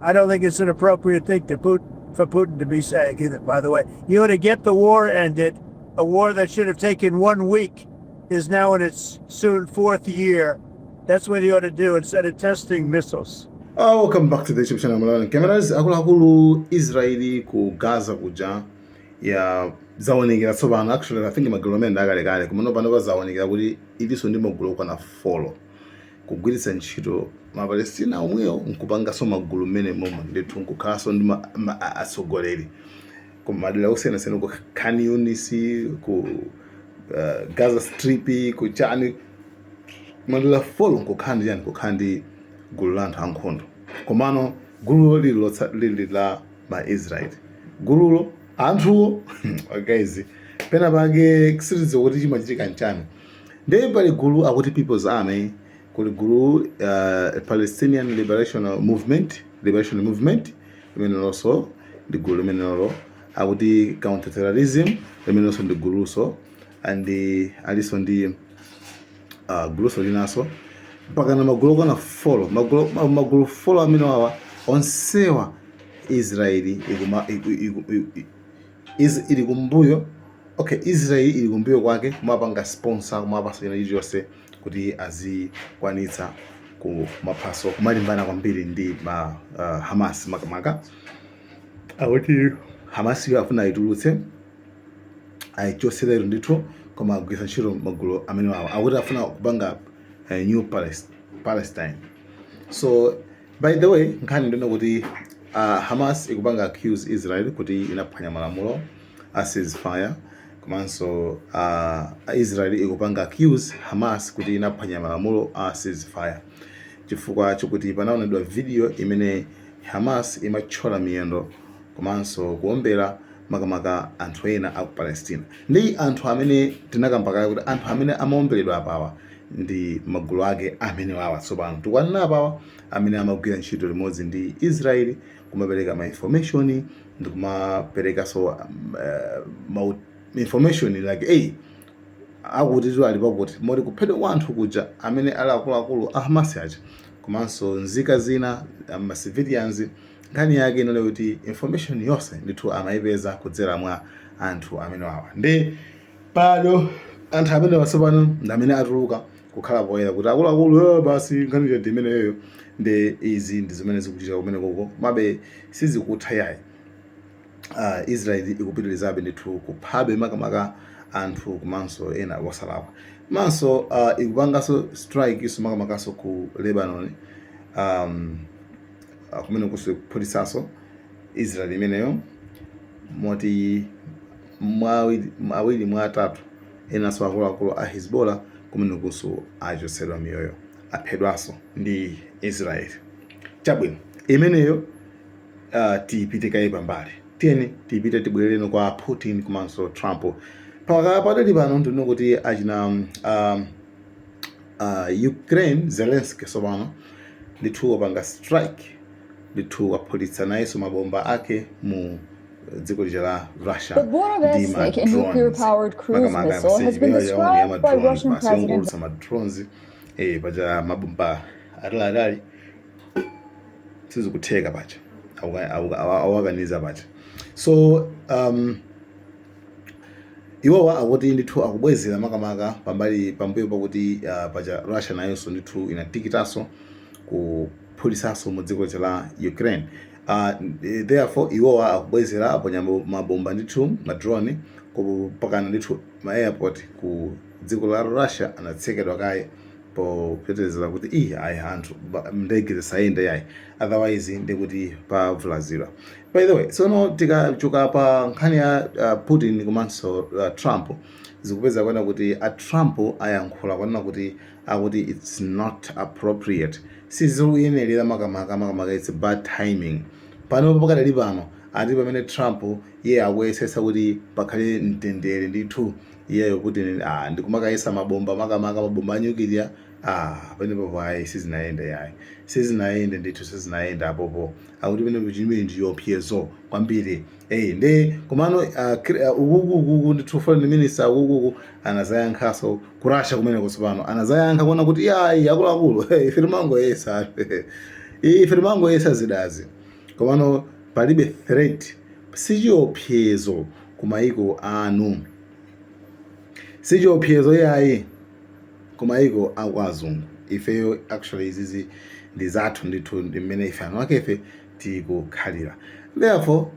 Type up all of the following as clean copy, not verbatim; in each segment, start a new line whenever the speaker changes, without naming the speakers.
I don't think it's an appropriate thing to put for Putin to be saying either, by the way. You ought to get the war ended. A war that should have taken 1 week is now in its soon fourth year. That's what you ought to do instead of testing missiles.
Welcome back to the YouTube channel Malawi Cameras. Akuluakulu, Israeli ku Gaza kuja ya zaonekera tsopano. Actually, I think magulu amene ndakalekale, kumano pano pazaonekera kuti ilinso ndi magulu okwana 4, kugwiritsa ntchito Mapalestina omwewo nkupanganso magulu mmene momwe ndithu, nkukhalanso ndi atsogoleri ku madera osiyanasiyana, ku Khan Yunis, ku Gaza Strip, ku chani, madera 4, nkukhala ndi chani, kukhala ndi gulu la anthu ankhondo. Komano gululo lili la Maisraeli, gululo anthuwo, guys, pena pake sitidziwa kuti chimachitika nchani. Ndiye pali gulu akuti People's Army, kuli gulu Palestinian Liberation Movement, Liberation Movement, limene lonso ndi gulu limenelo akuti counterterrorism, limenelonso ndi guluso, and alinso ndi guluso linaso, mpakana magulu okwana 4, magulu 4 amene wawa onsewa Israeli ikuma, iku, iku, iku, ili kumbuyo. Okay, Israeli ili kumbuyo kwake, kumapanga sponsor, kumapasa china chilichonse kuti azikwanitsa kumaphaso kumalimbana kwambiri ndi ma Hamas. Makamaka akuti Hamas yo afuna ayitulutse, ayichotseretu ndithu, koma agwiritsa ntchito magulu amene wawa akuti afuna kupanga new Palestine. So by the way, nkhani ndino kuti Hamas ikupanga accuse Israel kuti inaphwanya malamulo a ceasefire, komanso Israel ikupanga accuse Hamas kuti inaphwanya malamulo a ceasefire, chifukwa chokuti panaonedwa video imene Hamas imathyola miyendo komanso kuombera makamaka anthu ena aku Palestina. Ndi anthu amene tinakamba kale kuti anthu amene amaomberedwa apawa ndi magulu ake amene wawa tsopano tikwanena apawa, amene amagwira ntchito limodzi ndi Israeli kumapereka ma information ndi kumaperekanso ma information like, hey, akuti tu ali pakuti, moti kuphedwa kwa anthu kuja amene ali akuluakulu a Hamas aja komanso nzika zina, ma civilians, nkhani yake inali kuti information yonse ndithu amayipeza kudzera mwa anthu amene wawa. Ndi pano anthu amene watsopano ndi amene atuluka kukhala poyera kuti akuluakulu, basi nkhani ndi imeneyoyo. Ndi izi ndi zimene zikuchitika kumene koko, mabe sizikutha yayi. Israel ikupitirizabe ndithu kuphabe makamaka anthu komanso ena osalakwa, komanso ikupanganso strike iso makamakaso ku Lebanon, kumene kuso kuphulisanso Israel imeneyo, moti awiri mwa atatu enanso akuluakulu a Hezbollah kumene kuso achotsedwa miyoyo, aphedwanso ndi Israel. Chabwino, imeneyo tiyipite kaye pambali. Tiyeni tiyipite, tibwerereno kwa Putin komanso Trump. Pakadali pano ndino kuti achina Ukraine, Zelensky tsopano ndithu wapanga strike ndithu, waphulitsa nayenso mabomba ake mu dziko lija la Russia.
The Burevestnik, a nuclear-powered cruise missile, has been described by Russian President
yongolutsa ma drones, paja mabomba ataliatali sizikutheka, paja awakaniza paja. So iwowa akuti ndithu akubwezera makamaka pambali pambuyo pakuti paja Russia nayonso ndithu inatikitanso kuphulisanso mu dziko la Ukraine. Therefore iwowa akubwezera, aponya mabomba ndithu, ma drone, kupakana ndithu ma airport ku dziko la Russia anatsekedwa kaye popetezera kuti iyi ayi, anthu ndege zisayende yayi, otherwise ndikuti pavulazidwa. By the way, tsono tikachoka pa nkhani ya Putin komanso Trump, zikupeza kuona kuti a Trump ayankhula kunena kuti akuti it's not appropriate, sizikuyenerera makamaka, it's bad timing pano pakadali pano. Ati pamene Trump iye akuyesetsa kuti pakhale mtendere ndithu, iyeyo Putin ndikumakayesa mabomba, makamaka mabomba a nuclear, pamenepo ayi, sizinayende yayi, sizinayende ndithu, sizinayende apopo. Akuti pamenepo chimene ndi chiopsezo kwambiri. Ndi komano ukukukuku ndithu foreign minister ukukuku anazayankhaso ku Russia kumeneko tsopano, anazayankha kuona kuti yayi, akuluakulu, ife timangoyesa, ife timangoyesa zidazi. Komano palibe threat, sichiopsezo ku mayiko anu, sichiopsezo yayi ku mayiko aku azungu. Ifeyo actually izizi ndi zathu ndithu, ndi mmene ife anu ake ife tikukhalira. Therefore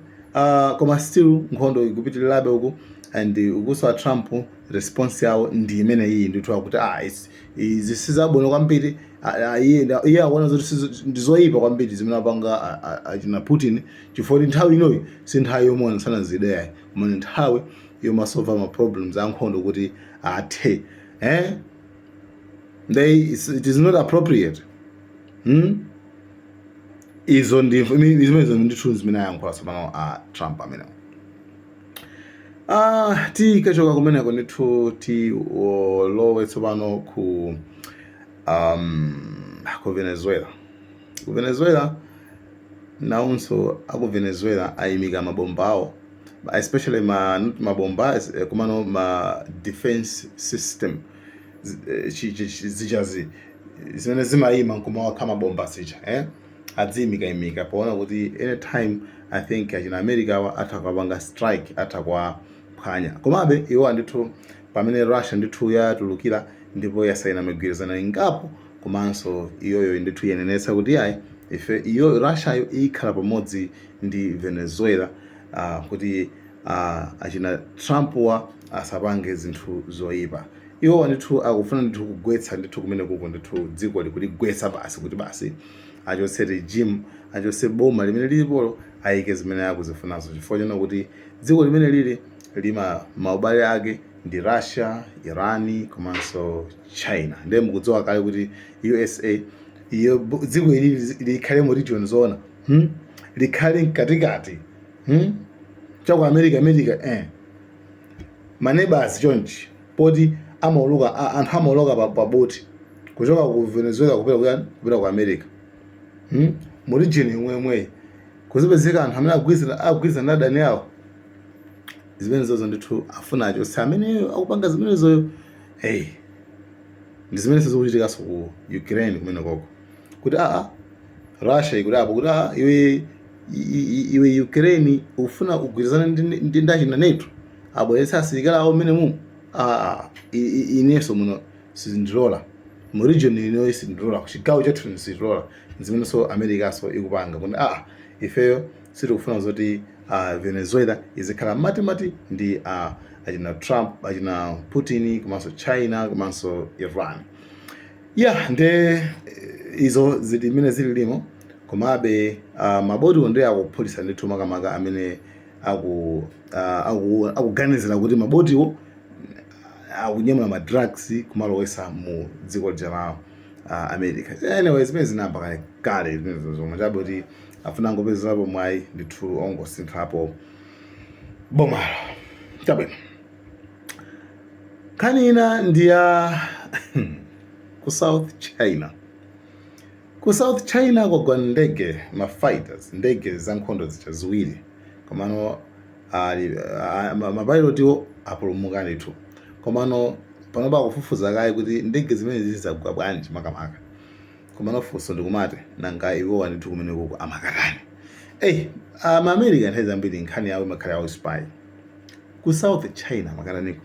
koma still nkhondo ikupitirirabe uku, and ukuso a Trump response yawo ndi imene iyi ndithu, akuti izi sizabwino kwambiri. Iye akuona zoti ndi zoyipa kwambiri zimene apanga achina Putin, chifukwa kuti nthawi inoyi si nthawi yomuonesana zida yayi, koma ndi nthawi yomasolva ma problems ankhondo kuti athe, eh? It is not appropriate, Izo ndi zimenezo ndithu zimene ayankhula tsopano a Trump amenewo. Tikachoka kumeneko ndithu, tilowe tsopano ku Venezuela. Ku Venezuela nawonso, aku Venezuela ayimika mabomba awo, especially ma, not mabomba, komano ma defense system zichazi zimene zimayima nkumawakha mabomba zija, eh? Adziyimikayimika poona kuti anytime I think achina America awa atha kuwapanga strike, atha kuwaphwanya. Komabe iwo ndithu, pamene Russia ndithu yatulukira ndipo yasayina migwirizano ingapo, komanso iyoyo ndithu yenenetsa kuti yayi, ife iyo Russiayo ikhala pamodzi ndi Venezuela kuti achina Trump wa asapange zinthu zoyipa. Iwowa ndithu akufuna ndithu kugwetsa ndithu kumene kuko ndithu dziko likuligwetsa basi, kuti basi achotse regime, achotse boma limene lilipolo, ayike zimene akuzifunazo, chifukwa chona kuti dziko limene lili lima maubale ake ndi Russia, Iran komanso China. Ndiye mukudziwa kale kuti USA iyo dziko ili likhale mu region zona, Likhale mkatikati, Chaku America, America, maneighbors chonchi, poti amauluka, anthu amauluka pa boti kuchoka ku Venezuela kupita kuyani, kupita ku America, Mu region yomwemweyi kuzipezeka anthu amene agwirizana ndi adani awo. Zimenezozo ndithu afuna achotse ameneyo akupanga zimenezoyo. Hey, ndi zimene zikuchitikanso ku Ukraine kumene koko, kuti Russia ikuti apo kuti iwe iwe Ukraine ufuna ugwirizane ndi ndachina NATO, abweretse asilikali awo mmene mu inenso muno sindilola, mu region ino sindilola, kuchigawo chathu sindilola. Zimenenso Americaso ikupanga kuti ifeyo sitikufuna zoti Venezuela izikhala matimati ndi achina Trump, achina Putin, komanso China, komanso Iran. Ya, nde izo zili mmene zililimo. Komabe mabotiwo ndi akuphulitsa ndithu, makamaka amene akuganizira kuti mabotiwo akunyamula ma drugs kumalowesa mu dziko lija la America. Anyway, zimene zinayamba kale kale zimenezo, zomwe chabe kuti afuna angopezerapo mwayi ndithu ongosinthapo bomalo. Chabwino, nkhani ina ndi ya ku South China. Ku South China kwagwa ndege, ma fighters, ndege za nkhondo zija ziwiri, komano mapilotiwo apulumuka ndithu. Komano panopa akufufuza kaye kuti ndege zimene zizagwa bwanji makamaka. Komano funso ndikumati, nanga iwowa ndithu kumene kuko amakatani? Eyi, ama-America nthawi zambiri nkhani yawo imakhala yawo spy. Ku South China amakataniko,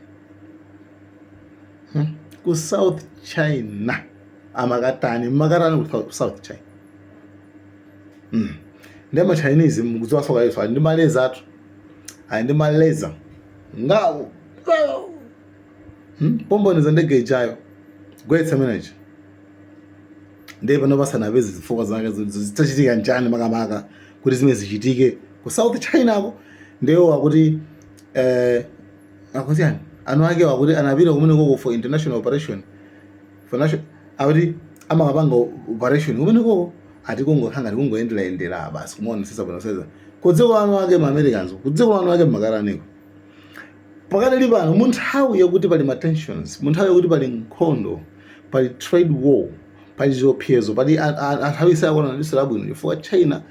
Ku South China amakatani? Makatani ku South China? Ndi ama Chinese mukudziwa kayeso ali ndi ma laser atu, ali ndi ma laser ngawo, Pomboneza ndege ijayo, gwetsa manager. Ndiye pano pasanapeze zifukwa zake zitachitika njani makamaka kuti zimene zichitike ku South China ko. Ndiyo akuti akuti yani anu ake akuti anapita kumene koko for international operation, for national, akuti amakapanga operation kumene koko, ati kungokhala ngati kungoyenderayendera basi, kumaonesesa bwino ku dziko lanu ake ma Americans, ku dziko lanu ake makaraniko. Pakadali pano, mu nthawi yakuti pali ma tensions, mu nthawi yakuti pali nkhondo, pali trade war, pali ziopsezo, pali anthu sakuona diso labwino, chifukwa China,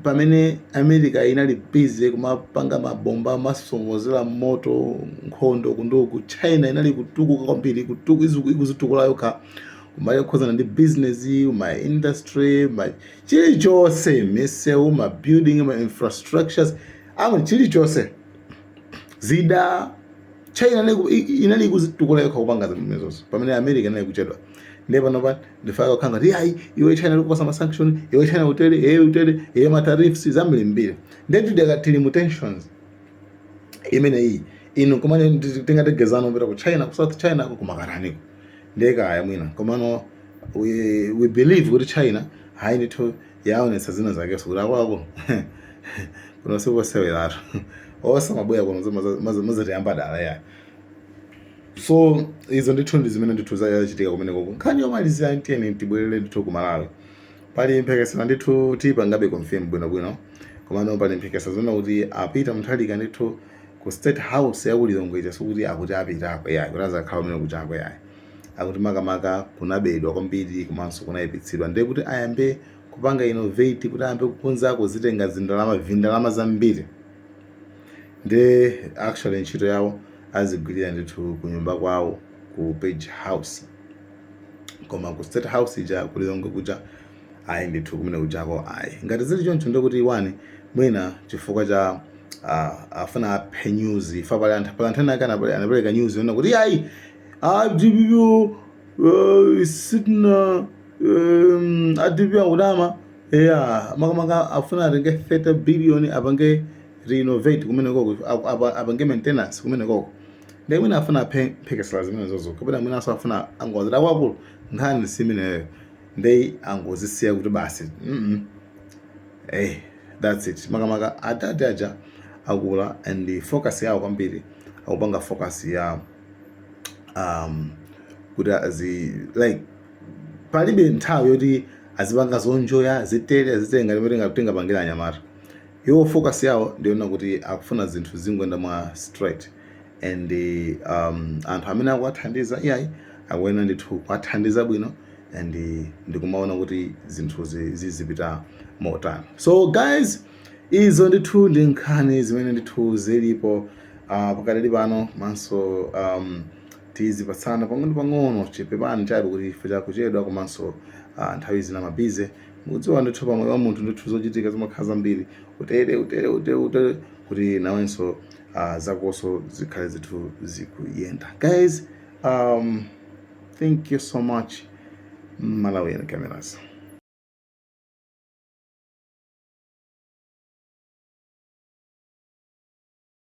pamene America inali busy kumapanga mabomba, masomozera moto, nkhondo kunduku, China inali kutukuka kwambiri, ikuzitukula yokha. Kumbali yokhuzana ndi business, ma industry, ma chilichonse, misewu, ma building, ma infrastructures, amwe chilichonse, zida. China inali ikuzitukula yokha kupanga zimenezozo, pamene America inali kuchedwa. Ndiye panopa ndifaka kukhala ngati, "Ayi, iwe China, tikupasa ma sanction, iwe China utere, iwe utere, iwe ma tariffs zambirimbiri." Ndiye tidaka tili mu tensions imeneyi inu. Komane tingategezano kupita ku China, ku South China ko kumakataniko, ndiye kaya mwina. Komano we believe kuti China hayi ndithu yaonetsa zina zakenso kuti akuluakulu, kuno sikuseweratu, osamabwera kuno mazatiyamba dala ya. So izo ndithu ndi zimene ndithu zachitika kumeneko. Nkhani yomalizira, tiyeni tibwerere ndithu ku Malawi. Pali mphekesera ndithu, tipangabe confirm bwinobwino, komano pali mphekesera zona kuti apita Mutharika ndithu ku State House ya ku Lilongwe ija. Sikuti akuti apitako yayi, kuti azakhala kumene kuchako yayi. Akuti makamaka kunabedwa kwambiri komanso kunayipitsidwa, ndiye kuti ayambe kupanga innovate, kuti ayambe kukonzako, zitenga zindalama, vindalama zambiri. Ndi actually ntchito yawo azigwirira ndithu kunyumba kwawo ku Page House, koma ku State House ija ku Lilongwe kuja ayi ndithu, kumene kujako ayi. Ngati zili choncho, ndikuti wani mwina chifukwa cha afuna aphe news ifa. Pali anthu ena ake anapereka news yona kuti ayi, DPP sitina a DPP akudama yeah. Makamaka afuna atenge 30 billion apange renovate kumene koko, apange maintenance kumene koko. Ndiye mwina afuna aphe mphekesera zimene zozo, kapena mwinanso afuna angozira akuluakulu, nkhani si imeneyo, ndi angozisiya kuti basi. That's it. Makamaka adadi aja akula and focus yawo kwambiri akupanga focus ya kuti azi like palibe nthawi yoti azipanga zonjoya, zitere azitere ngati mene tingapangira anyamata. Iwo focus yawo ndiona kuti akufuna zinthu zingoenda mwa straight and anthu amene akuwathandiza iyayi, akuyenera ndithu kuwathandiza bwino and ndikumaona kuti zinthuzi zizipita motani. So guys, izo ndithu ndi nkhani zimene ndithu zilipo pakadali pano. Komanso tizipatsana pang'ono pang'ono. Chipepani chabe kuti ife chakuchedwa, komanso nthawi zina ma busy. Mukudziwa ndithu, pamoyo wa munthu ndithu zochitika zimakhala zambiri, utere utere utere utere, kuti nawenso zakonso zikhale zithu zikuyenda. Guys, thank you so much. Malawian Cameras.